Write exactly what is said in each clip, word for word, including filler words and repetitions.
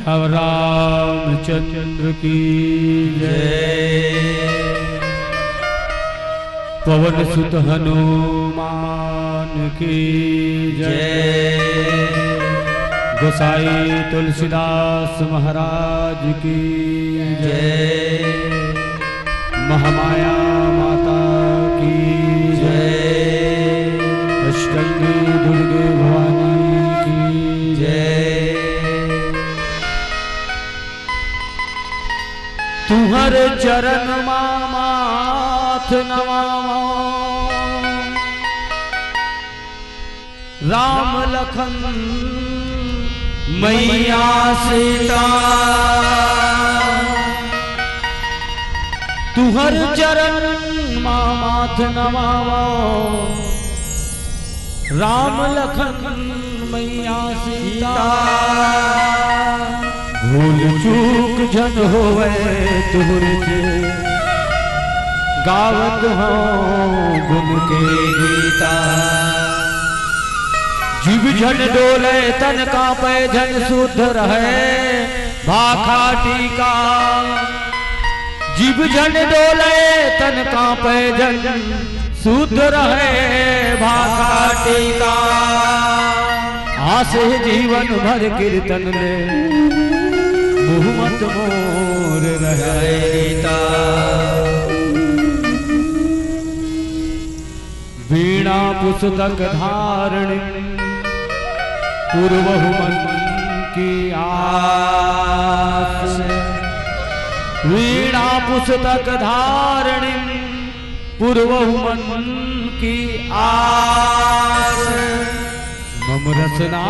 अब रामचंद्र की जय। पवन सुत हनुमान की जय। गोसाई तुलसीदास महाराज की जय। महामाया माता की जय। अष्टंगी दुर्गे भवानी की जय। तुहर चरण मा माथ नवावो, राम लखन मैया सीता। तुहर चरण मा माथ नवावो, राम लखन मैया सीता। भूल चूक झन होवै तुहरे से, गावत हौं गुन के गीता। जीव झन डोलै तन कांपै, झन सुध रहै भाखा टीका। जीव झन डोलै तन कांपै, झन सुध रहै भाखा टीका। आस हे जीवन भर कीर्तन ले, मुँह मत मोर रहै रीता। वीणा पुस्तक धारिणी, पुरवहु मन की आस। वीणा पुस्तक धारिणी, पुरवहु मन की आस। मम रसना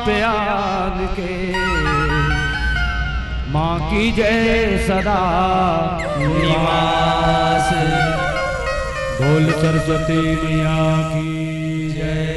पे आन के, माँ कीजै सदा निवास। बोल सरस्वती मैया की जय।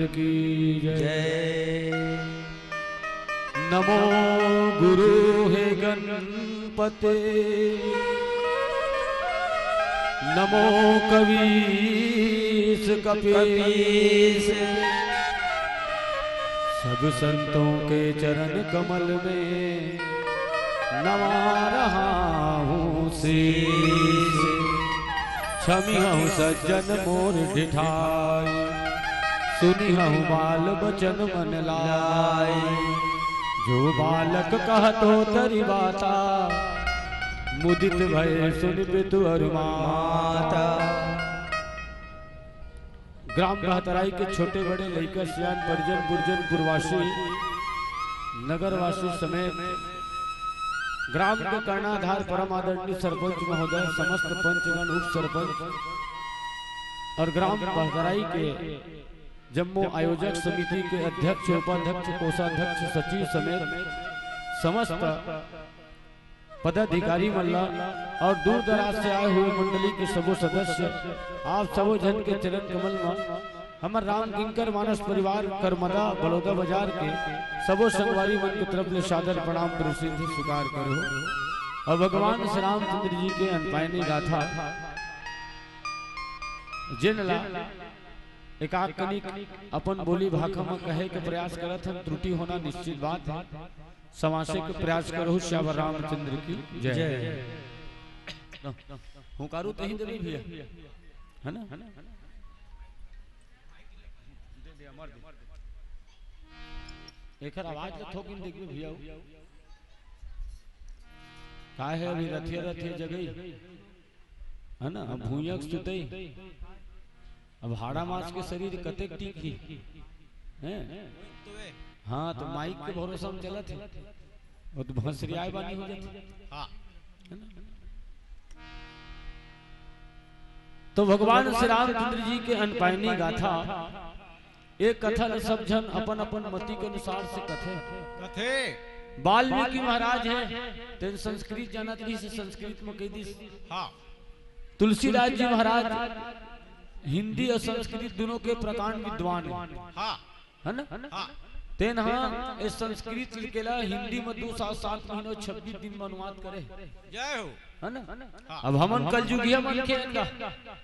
की जय। नमो गुरु हे गणपते, नमो कवीस कपीस। सब संतों के चरण कमल में नवा रहा हूँ शीश। छमिहउ सज्जन मोर ढिठाई, सुनिहउ बाल बचन मन लाई। जो बालक कहत होत तरी बाता, मुदित भए सुनि पितु अरु माता। ग्राम बहतराई के छोटे बड़े लइका सियान परिजन गुरुजन पुरवासी नगरवासी समेत ग्राम के कर्णाधार परम आदरणीय सरपंच महोदय, समस्त पंचगण, उप सरपंच और ग्राम बहतराई के जम्मो आयोजक समिति के अध्यक्ष, उपाध्यक्ष, कोषाध्यक्ष, सचिव समेत समस्त पदाधिकारी मन ला और दूर दराज से आए हुए मंडली के सबो सदस्य, आप सबो झन के चरण कमल म हमर राम किंकर मानस परिवार करमदा बलौदा बाजार के सबो संगवारी मन के तरफ ले सादर प्रणाम प्रसिद्ध स्वीकार करो। और भगवान श्री रामचंद्र जी के अनपायनी गाथा, जेन ला एकाक कनिक अपन बोली भाखा म कहे के प्रयास करत हन, त्रुटि होना निश्चित बात है। समासे के प्रयास करहु, श्यावर रामचंद्र की जय। जय। हुंकारू तही देबे भैया, है ना? एकर आवाज ल थोकिन देखबे भैया, का है अभी रथिया रथिया जगई, है ना? अब भुइयां के सुतई, अब हाड़ा मास के शरीर कतेक टिकही, हैं? हाँ, तो माइक के भरोसा में चलत है, वो तो भंसरियाए बानी हो जाती। हाँ। है ना? तो भगवान श्री रामचंद्र जी के अनपायनी गाथा, एक कथा ल सब झन अपन अपन मति के अनुसार से कथे। कथे। वाल्मीकि महाराज है, तेन संस्कृत जानत रहिस, संस्कृत में कह दिस। हाँ। तुलसीदास जी महाराज हिंदी और संस्कृत दोनों के प्रकांड विद्वान है। हाँ। है ना? हाँ। तेन हा ए संस्कृत लिखे ला हिंदी में दो साल सात महीनों छब्बीस दिन में अनुवाद करे। जय हो। है ना? हाँ। अब हमन कलयुगिया मनखे हन गा।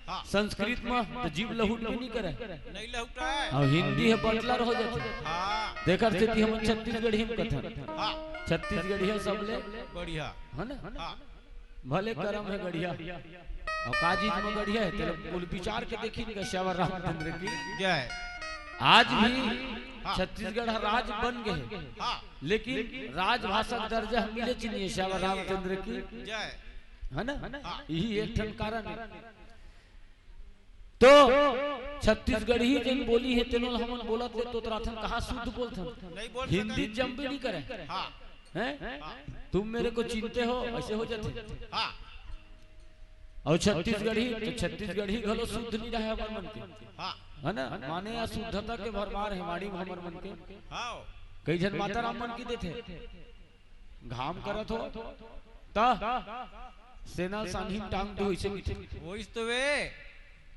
हाँ। संस्कृत में तो जीव लहुट भी नहीं करे। नहीं लहुटाए। अब हिंदी है बटलर हो जाथे। हाँ। तेकर सेती हमन छत्तीसगढ़ी में कथन। हाँ। छत्तीसगढ़िया सबले बढ़िया। है ना? हाँ। भले करम है गढ़िया, और का चीज में गढ़िया है, तेला कुल विचार के देखी नहीं, श्यावर रामचंद्र की। जय। आज भी हाँ। छत्तीसगढ़ ह राज बन गए, हाँ। लेकिन राजभाषा के दर्जा हम मिले च नहीं है, श्यावर रामचंद्र की। जय। है ना? हाँ। यही एक ठन कारण है। तो छत्तीसगढ़ी जेन बोली है, तेनो ल हमन बोलत ले तो तोराथन कहाँ शुद्ध बोलथन? नहीं बोल हिंदी सकत। जम भी नहीं करे। हाँ। हैं? हाँ। तुम मेरे को चीनते हो, ऐसे हो जाथे। हाँ। और छत्तीसगढ़ी, तो छत्तीसगढ़ी घलो शुद्ध नहीं रहे हमर मन के। हाँ। है ना? माने अशुद्धता के भरमार है वाणी में हमर मन के। हाँ। कई झन माता राम मन की देथे। घाम करत हो, त सेना सानी टांग दो, इसे मिथे। वही तो वे।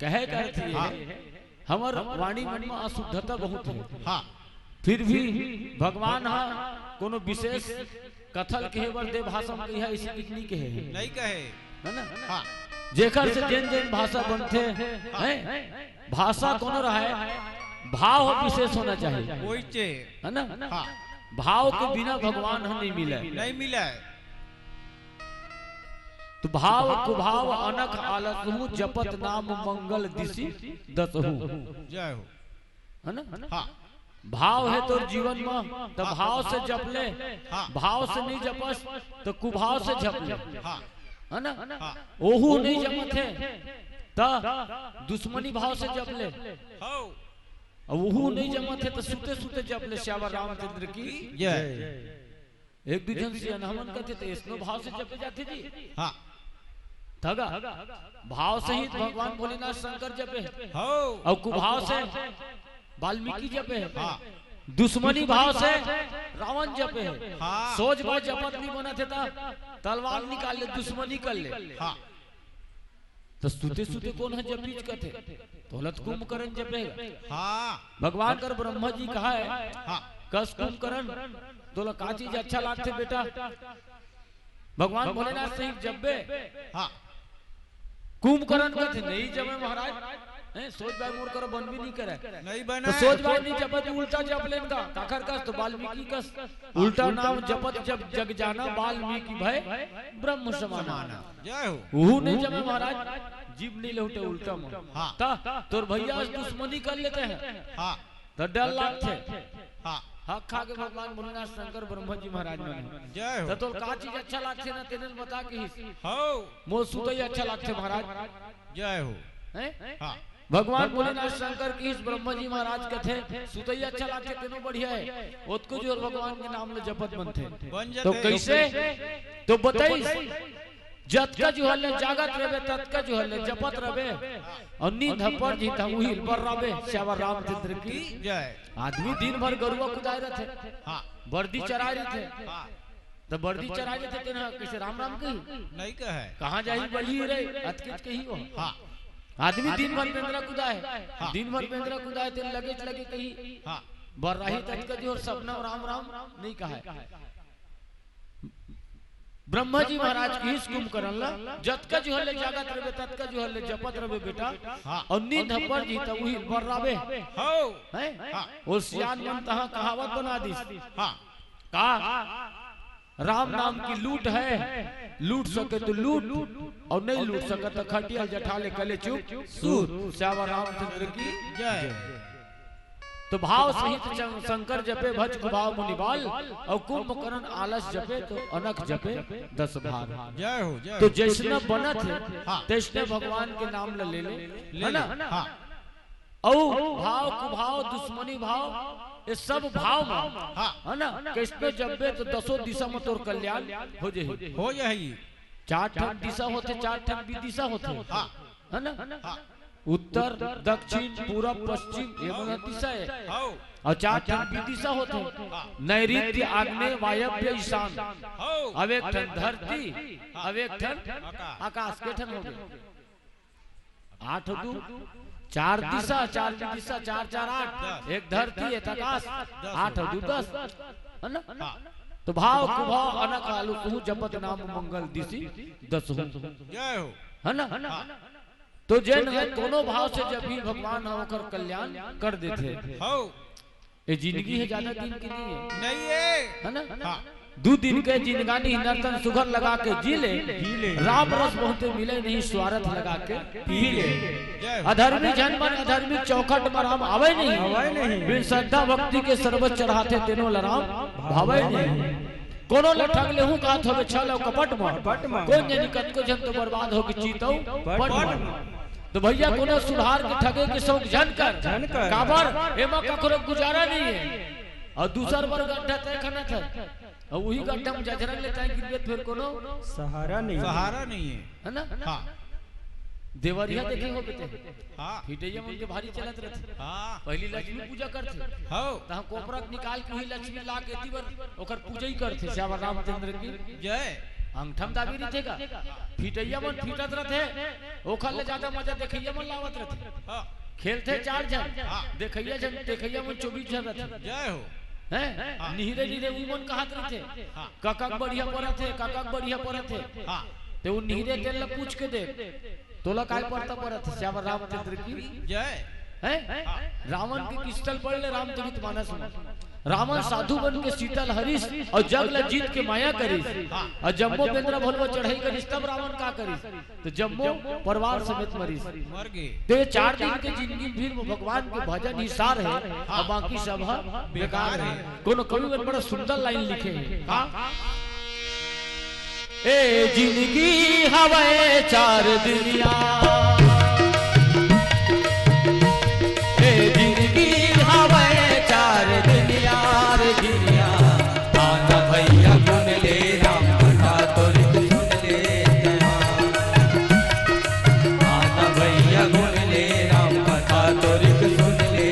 कहे का अर्थ ये हाँ। है, हमर वाणी मन में अशुद्धता बहुत है। हाँ। फिर भी भगवान हा कोनो विशेष कथा ल कहे बर दे भाषा में कहा, इसे कितनी कहे है। नहीं कहे। है ना? हाँ। जेकर से जेन जेन भाषा बनथे, हाँ। हैं? भाषा कोनो रहे, भाव विशेष होना चाहिए। वही चे। है ना? हाँ। भाव के बिना भगवान ह नहीं मिले। नहीं मिले। तो भाव कुभाव अनख आलसहु, जपत नाम मंगल दिसि दसहु। जय हो। है ना? हाँ। भाव है तोर जीवन में, तो हाँ। भाव से जप ले। हाँ। भाव से नहीं जपस, तो कुभाव से जप ले। हाँ। है ना? हाँ। ओहू नहीं जमत है, त दुश्मनी भाव से जप ले। हाँ। अब ओहू नहीं जमत है, तो सुते सुते जप ले, श्यावर रामचंद्र की जय। एक दू झन सियान हमन कथे, "त ऐसनो भाव से जपे जाथे जी?" हाँ। तगा, भाव सहित भगवान भोलेनाथ शंकर जपे है। हाँ। और कुभाव से वाल्मीकि जपे है। हाँ। दुश्मनी भाव से रावण जपे है। हाँ। सोच भाव जपत नहीं बनत है, त तलवार निकाल ले, दुश्मनी कर ले। हाँ। तो सुते सुते कोन ह जपीच कथे? तोला तो कुंभकर्ण जपे हे। हाँ। भगवान कर ब्रह्मा जी कहा है, हाँ। कस कुंभकर्ण, तोला का चीज अच्छा लागथे बेटा? भगवान भोलेनाथ से ही जब्बे। हाँ। कुंभकर्ण कथे, "नहीं जमे महाराज।" हैं, सोज बाय मोर करो बन भी नहीं करे। नहीं बने। तो सोज बाय नहीं जपत, उल्टा जप लेन का। काखर कस तो वाल्मीकि कस। उल्टा नाम जपत जग जाना, वाल्मीकि भए ब्रह्म समाना। जय हो। उहू नहीं जमे महाराज, जीभ नहीं लहुटे उल्टा में। हाँ। ता, तोर भैया आज दुश्मनी कर लेते हैं। हाँ। तो डर लागथे। हाँ। हक खा के भगवान भोलेनाथ शंकर ब्रह्मा जी महाराज मन। जय हो। तो तोर का चीज अच्छा लागथे ना, तेने ल बता किहिस। हो। मोर सुतई अच्छा लागथे महाराज। जय हो। हैं? हाँ। भगवान भोलेनाथ शंकर किहिस, ब्रह्मा जी महाराज कथे, सुतई अच्छा लागथे, तेनो बढ़िया है। ओतको जोर भगवान के नाम ल जपत बनथे। बन तो जथे। कैसे? तो बताइस, जतका जुहर ले जागत रहिबे, ततका जुहर ले जपत रहिबे, अउ नींद ह पर जही त उही ल बर्राबे। सियावर रामचंद्र की। जय। आदमी दिन भर गरुवा कुदाए रथे, हाँ। बरदी चराए रथे, हाँ। त बरदी चराए रथे, तेन ह कइसे राम राम कही? नहीं कहे। कहाँ जाही बलही रे, अतकेच कही ओ। हाँ। आदमी दिन भर बेंदरा कुदाए, हाँ। दिन भर बेंदरा कुदाए, तेन लगेच लगे कही। हाँ। बर्राही ततका जोर सपना राम राम नहीं कहे। ब्रह्मा जी महाराज किहिस कुंभकर्ण ला, जतका जुहर ले जागत रहिबे, ततका जुहर ले जपत रहिबे बेटा। हाँ। अउ नींद ह पर जही त उही ल बर्राबे। हो। हैं? हाँ। ओ सियान मन तहाँ कहावत बना दिस। हाँ। का? राम नाम की लूट है, लूट सके तो लूट, अउ नहीं लूट सके तो खटिया ल जठा ले कले चुप सूत। सियावर रामचंद्र की जय। तो भाव सहित शं-, शंकर जपे भज कुभाव मुनिबाल, अउ कुंभकर्ण आलस जपे तो अनख जपे दस भार। जय हो, जय तो हो। जैसना बनत हे, हाँ। तैसने भगवान के नाम ल ले ले, ले है ना? ले, हाँ। अउ भाव कुभाव दुश्मनी भाव, ये सब भाव में, हाँ। है ना? कइसनो जपबे तो दसों दिशा में तोर कल्याण हो जाही। हो जाही। चार ठन दिशा होथे, चार ठन विदिशा होथे। हाँ। है ना? हाँ। उत्तर, दक्षिण, पूरब, पश्चिम, ये मन दिशा है। हाँ। अउ चार ठन विदिशा होथे। हाँ। नैऋत्य, आग्नेय, वायव्य, ईशान। हाँ। अब एक ठन धरती, हाँ। अब एक ठन आकाश। आकाश, के ठन हो गे? आठ अउ दू, चार दिशा, चार विदिशा, चार चार आठ, एक धरती, एक आकाश, आठ अउ दू दस, है ना? हाँ। तो भाव कुभाव अनख आलस होहू, जपत नाम मंगल दिशि दसहू। जय हो। है ना? हाँ। तो जेन ह कोनो भाव से जपही, भगवान ह ओकर कल्याण कर देथे। हौ। ये जिंदगी हे, ज्यादा दिन की नहीं है। नहीं है। है ना? हाँ। दू दिन के जिंदगानी नर्तन सुघर लगा के जी ले। जी ले। राम रस बहुते मिले नहीं, स्वार्थ लगा के पी ले। जय हो। अधर्मी झन मन अधर्मी चौखट में राम आवे नहीं। आवे नहीं। बिन श्रद्धा भक्ति के शरबत चढ़ाथे, तेनो ल राम भावे नहीं। कोनो ल ठग लेहूं कहत होबे छल अउ कपट म। कपट म। कोन जनी कतको झन तो बर्बाद होगे चित अउ पट म। पट म। तो भैया कोनो सुधार के ठगे के शौक झन कर। झन कर। काबर एमा ककरो गुजारा नहीं है। अउ दूसर बर गड्ढा तय खनत हे। अउ उही गड्ढा में जझरन ले तय गिरबे त फेर कोनो सहारा नहीं है। सहारा नहीं है। है ना? हाँ। देवरिया देखे होबे ते। हाँ। फिटैया मन के भारी चलत रथे। हाँ। पहली लक्ष्मी पूजा करथे। हौ। तहाँ कोपरा के निकाल के उही लक्ष्मी ला के एती बर ओकर पूजा ही करथे, श्याम रामचंद्र की। जय। अंगठा म दाबी रहिथे का? फिटैया मन फिटत रथे, ओखर ले ज्यादा मजा देखैया मन ल आवत रथे। हाँ। खेलथे चार झन, हाँ। देखैया झन, देखैया मन चौबीस झन रथे। जय हो। हैं? हाँ। निहिरे निहिरे उमन कहत रहिथे, हाँ। "कका के बढ़िया परत हे, कका के बढ़िया परत हे।" हाँ। ते ओ निहिरे तेन ल पूछ के देख, "तोला काय परता परत हे?" श्याम रामचंद्र की जय। हैं? हाँ। रावण के किस्सा ल पढ़ ले रामचरित मानस में। रावण साधु बन के सीता ल हरिस अउ जग ल जीत के माया करिस। हाँ। अउ जम्मो बेंदरा भलवा चढ़ाई करिस, तब रावण का करिस? तो जम्मो परिवार समेत मरिस। मर गे। तो ये चार दिन के जिंदगी भीर में भगवान के भजन ही सार हे। हाँ। अउ बाकी सब ह बेकार हे। कोनो कवि मन बड़ा सुंदर लाइन लिखे हे। हाँ। ए जिंदगी हवय चार दुनिया, ए जिंदगी हवय चार दुनिया रे दुनिया। आना भैया गुन ले राम कथा तोर सुन ले। आना भैया गुन ले राम कथा तोर सुन ले।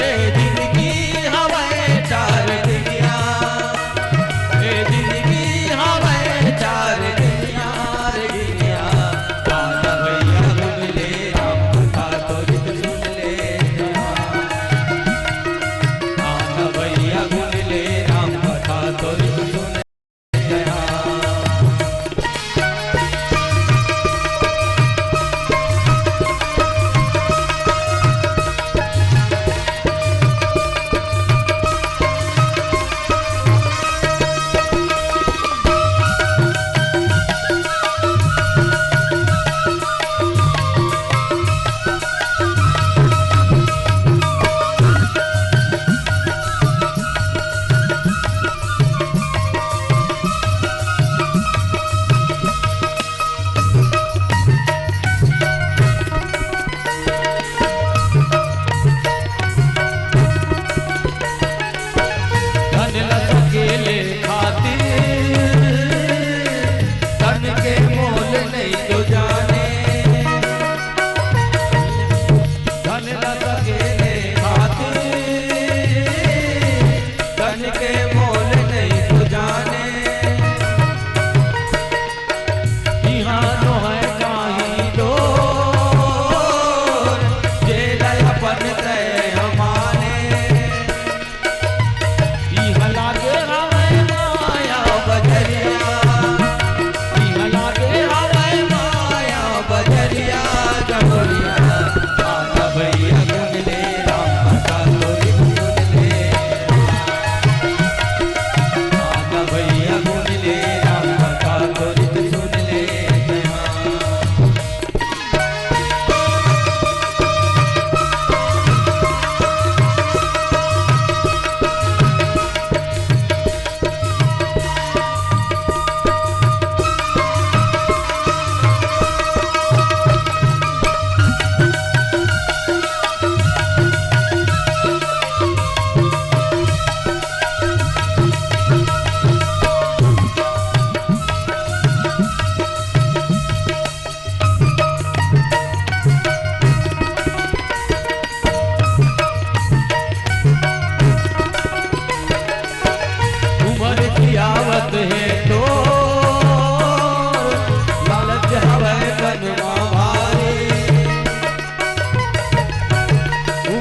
ए जिंदगी हवय चार दुनिया, ए जिंदगी हवय चार दुनिया रे दुनिया।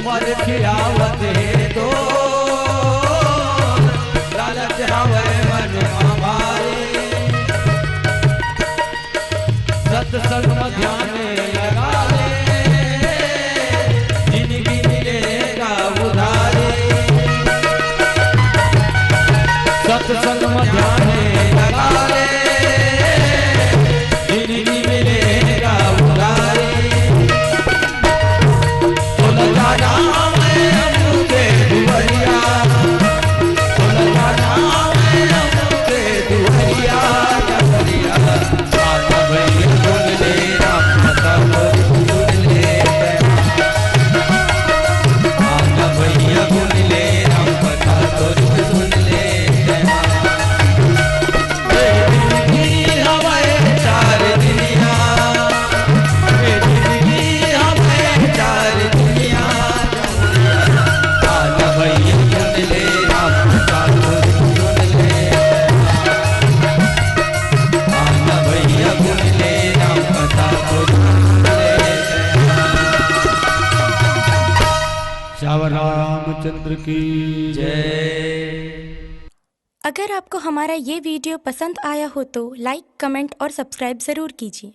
परखियावत हे तो लालच हवय मन म भारी। सत्संग म ध्यान लगा ले, जिंदगी मिलेगा उधारी। सत्संग म ध्यान लगा ले, जिंदगी मिलेगा उधारी। तोला जाना मैं अम्मू के दुआरिया, तोला जाना मैं अम्मू के दुआरिया, दुआरिया। आना भैया सुन ले राम कथा तो सुन ले। आना भैया सुन ले राम कथा तो सुन ले। ए जिंदगी हवय चार दुनिया, ए जिंदगी हवय चार दुनिया। आना भैया सुन ले राम कथा तो सुन ले। आना भैया सुन ले राम कथा तो सुन ले। श्याम रामचंद्र की जय। अगर आपको हमारा ये वीडियो पसंद आया हो तो लाइक, कमेंट और सब्सक्राइब ज़रूर कीजिए।